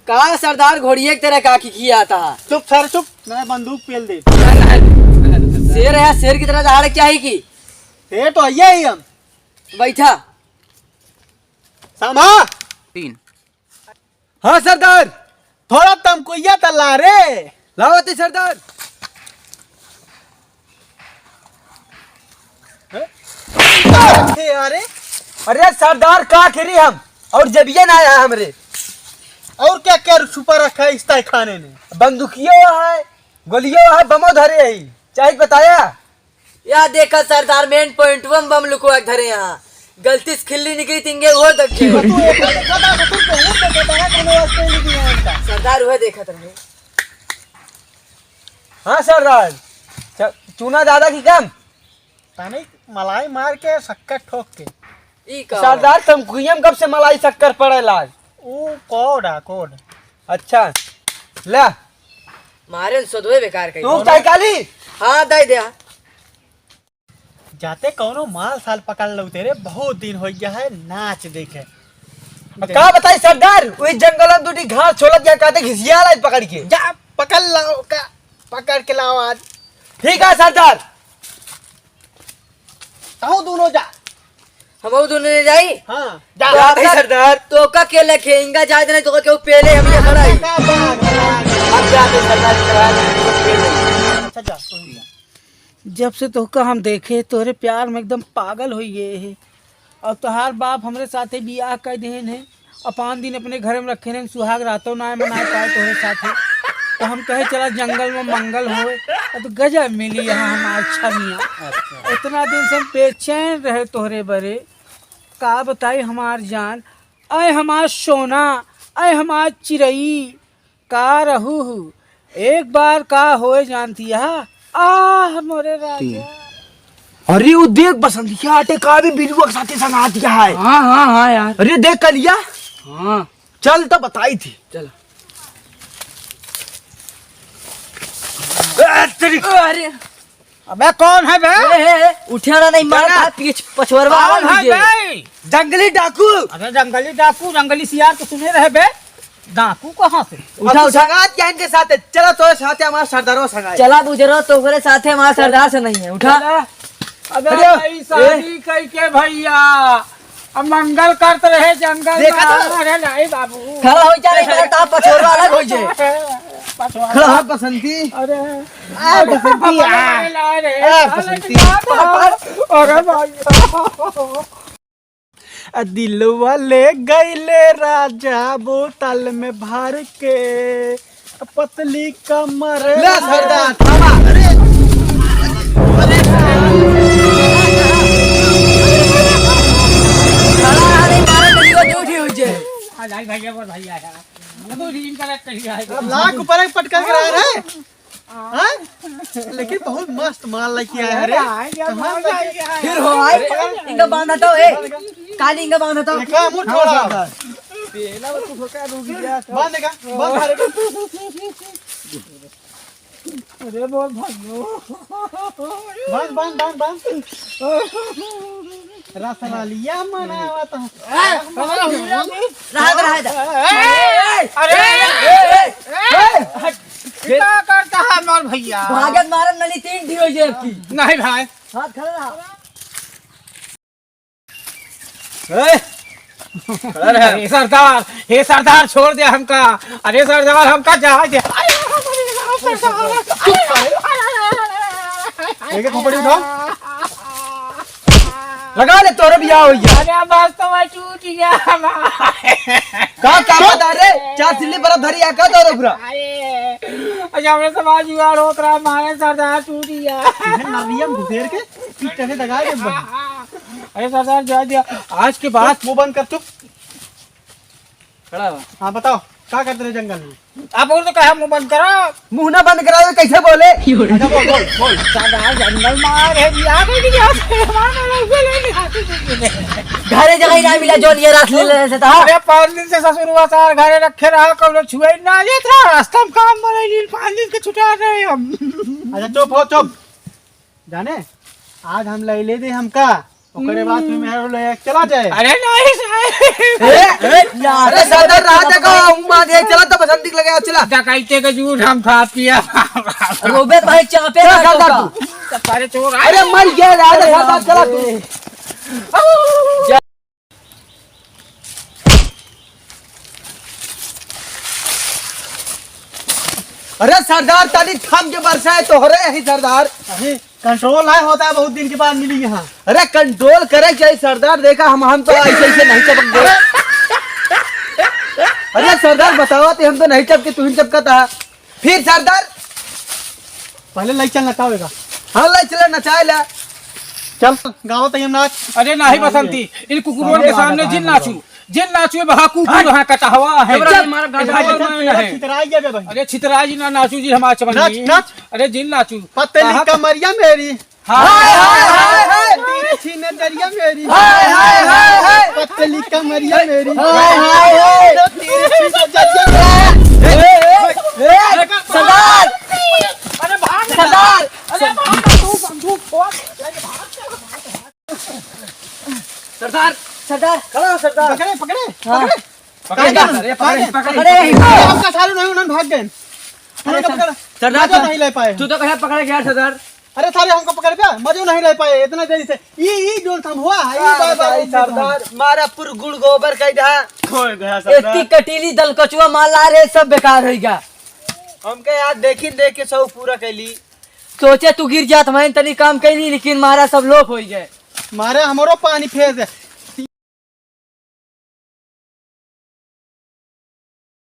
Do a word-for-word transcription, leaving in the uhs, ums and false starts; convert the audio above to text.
का सरदार, घोड़िये की तरह का खिखियात हा? चुप सर, चुप, मैं बंदूक पेल दे। शेर है, शेर की तरह दहाड़ क्या है कि? शेर तो है ही हम। बैठा। सामा। तीन। हाँ सरदार। थोड़ा तमकुइया त ला रे। लावत ही सरदार। अरे, अरे सरदार, का करी हम, और जबिया ना आया हमरे। और क्या क्या छुपा रखा है इस तहखाने में? बंदूकियो है, गोलियो है, बमो धरे है, चाहे बताया? या देखा सरदार, मेन पॉइंट में बम लुकवा के धरे यहाँ। गलती से खिल्ली निकली तिंगे वो देखे। तू एक बार देखा था, ससुर को वो देखा था, कोनो वास्ते नहीं दिया इनका। सरदार वह देखत रहे। हाँ सरदार, च-, चूना ज्यादा की कम? तनिक मलाई मार के शक्कर ठोक के। ई का सरदार, तमकुइया में कब से मलाई शक्कर पड़े लाग? ऊ कोड है, कोड। अच्छा, ले। मारे न सोदवे बेकार कही। तू चाय काली? हाँ, दे दे। जाते कौनो माल साल पकड़ लो तेरे, बहुत दिन हो गया है नाच देखे। अब का बताई सरदार, वही जंगल में दूटी घास छोलत गया, कहते घिसिया लाई पकड़ के। जा पकड़ लाओ का, पकड़ के लाओ आज। ठीक है सरदार। ताऊ दोनों जा। हम दोनों ने जाई? हाँ। जा। जा भाई सरदार। तो का के लखे, इंगा जाए देना, तो का केहू पेले हम ये खड़ा ही। भाग, भाग, भाग। अब जाते सरदार, सरदार। अच्छा जा, तू ही जा। जब से तोहका हम देखे, तोहरे प्यार में एकदम पागल होइ गए है। और तोहार बाप हमरे साथे बियाह कर देहन है, अपान दिन अपने घर में रखे रहन, सुहाग रातों ना मनाए पाए तोहरे साथे। तो हम कहे, चला जंगल में मंगल होए, और तो गजब मिली यहाँ हमार छमिया। अच्छा। इतना दिन से हम बेचैन रहे तोहरे बरे, का बताई हमार जान, ऐ हमार सोना, ऐ हमार चिरई, का रहू हु? एक बार का होए जानती है? आह, मोरे राजा। अरे, वो देख बसंतिया आटे का भी बिलुआ के साथे संगातिया है। हाँ, हाँ, हाँ यार। अरे, देख कलिया। हाँ। चल तो बताई थी। चल। ए, तेरी अरे। अबे कौन है बे? ए, ए, ए, उठे ना नहीं, मार उठा ना। पीछ पछवरवा कौन है बे? जंगली डाकू। अरे जंगली डाकू, जंगली सियार तो सुने रहे बे। डाकू कहाँ से? उठा, और तू उठा। संगात क्या इनके साथ है? चला तोरे साथ है हमारा सरदारवा संगात। चला बुजरो, तोरे साथ है हमारा सरदार से नहीं है। उठा। चला। अबे हटियो। भाई शादी ए। कई के भैया, अब मंगल करत रहे जंगल देखा में। था? अरे नहीं बाबू। खड़ा हो जा, नहीं तो आप पछोरवा अलग हो जाए। पछोरवा। खड़ा हो बसंती। अरे। आ बसंती, आ। अरे, अरे, आ बसंती। अरे भाई। आ दिलवा ले गईले राजा बोतल में भर के, पतली कमर। ले सरदार, थामा। अरे, अरे, खड़ा रहा, नहीं मारा तो जीवा झूठी हो जाए। आ, भाई, भैया, बोल, भैया, यार। अब लाख ऊपर एक पटका के रहा है। हाँ? लेकिन बहुत मस्त माल लेके आया है रे। अरे, आएंगे, कहाँ आएंगे, लेके आएंगे। फिर हो, आए? अरे, इनका बांधा तो, ए। काली इनका बांधा तो। देखा, मुंह छोड़ा। बांध देगा, बांध मारेगा। अरे, बोल भाइयों। बांध, बांध, बांध, बांध। रसवालिया मनावत ह। रहा दे, रहा दे। अरे, ए, ए, ए, ए, ए, हट। ये का करता है मोर भैया? भागत मारत नली तीन ठी हो जाए आपकी। नहीं भाई। हाथ खड़ा रहा। ए, खड़ा रहा। अरे सरदार, हे सरदार, छोड़ दे हमका। अरे सरदार, हमका जाए दे। अरे सरदार। एक खोपड़ी उठाओ। लगा ले, तोरे बियाह हो गया। अरे बस तो मैं टूट गया। का, का बता रे? चार सिल्ली बर्फ धरी है, का तोरे पूरा? अरे, अच्छा, हमरे समाज जुगाड़ होत रहा, मारे सरदार टूट गया। तुझे नालिया में घुसेर के पीठ से दगा दे बन। अरे सरदार, जाए दिया। आज के बाद मुंह बंद कर, चुप। खड़ा हो। हाँ, बताओ, का करते रहे जंगल में? आप और तो कहा मुंह बंद करो। मुंह ना बंद करा तो कैसे बोले? अच्छा, बोल, बोल, बोल। सरदार जंगल में आ रहे, बियाह कर दिया, हमारे लोग बोले नहीं आते थे। घरे जगह ही ना मिला, जो लिए रात ले ले से था। अरे, पाँच दिन से ससुर हुआ सार घरे रखे रहा, कौनो छुए ना, ये था, रास्ता में काम बने, पाँच दिन के छुटा रहे हम। अच्छा, चुप हो, चुप। जाने, आज हम लैले दे हमका, ओकरे बाद में मेहरारू ले चला जाए। अरे नहीं साहब। ए, ए, यार, अरे सरदार, रात देखो, उम्मा दे, चला तो बसंती के लगे, चला। डकैते के जूठ हम खा पिया। रोबे भाई, चापे चला ना सरदार तू। अरे चोर, अरे मर गया यार, अरे सरदार, चला तू। अरे सरदार, तनी थम के बरसा है तोहरे यही सरदार। अरे, कंट्रोल नहीं होता है, बहुत दिन के बाद मिली यहाँ। अरे, कंट्रोल करे के चाहिए सरदार, देखा हम, हम तो ऐसे, ऐसे नहीं चपक गए। अरे सरदार, बतावा थे, हम तो नहीं चपके, तू ही चपका था। फिर सरदार, पहले लाई चल नचावेगा। हाँ, लाई चला नचाए ला। चल, गावा तो ये नाच। अरे नहीं बसंती, इन कुकुरों के सामने जिन नाचू, जिन नाचू में वहाँ कुकुर, वहाँ कटा हुआ है। जबरा ने मारा गांजा इधर वाला इधर नहीं है। छितराई जाबे भाई। अरे छितराई जी ना नाचू जी, हमारे चमन नाच, जी। नाच। अरे जिन नाचू। पतली कहाँ कमरिया मेरी। हाय, हाय, हाय, हाय। तिरछी नजरिया मेरी। हाय, हाय, हाय, हाय। पतली कमरिया मेरी। हाय, हाय, हाय। तिरछी नजरिया मेरी। ए, ए, ए, सरदार। अरे भाग। सरदार। अरे भाग, तू बंदूक खोल। सरदार। सरदार। खड़ा हो सरदार। पकड़े, पकड़े, हाँ। पकड़े। पकड़े, पकड़े, पकड़े। पकड़े। अरे, हमका सारे नहीं, उन्होंने भाग गए। अरे उन्होंने सर-, पकड़ा। सरदार, मजा सर-, नहीं ले पाए। तू तो कहे पकड़े गया सरदार। अरे सारे हमको पकड़ गया, मजा नहीं ले पाए इतना देरी से। ई, ई जोन थम हुआ, ई हाँ, बार बार भाई, सरदार, मारा पुर गुड़ गोबर कह दहा। खो गया इतनी सरदार। कटीली दलकचुआ मार ला रे, सब बेकार हो गया। हमके यार देखी देख के सब पूरा कैली। सोचे तू गिर जात, मैं तनी काम कैली, लेकिन मारा सब लोप हो गए। मारे हमरो पानी फेर दे।